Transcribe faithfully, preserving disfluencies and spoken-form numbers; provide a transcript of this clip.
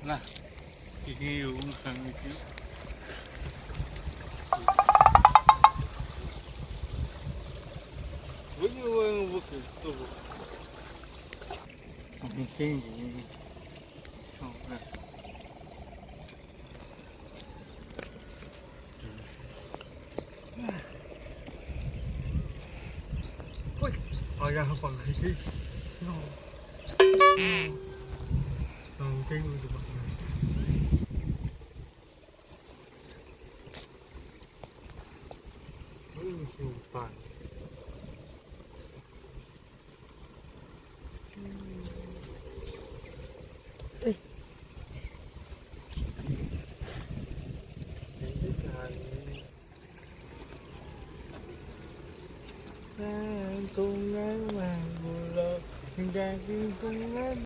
Ini yung kang itu. Wani wani wakil tuh. Ang tinggi. Uy, kaya ka pag-hikit. No. Ang tingin mo, di ba? Ay, yung pan. Ang tungal ng bulok, ang dating tungal.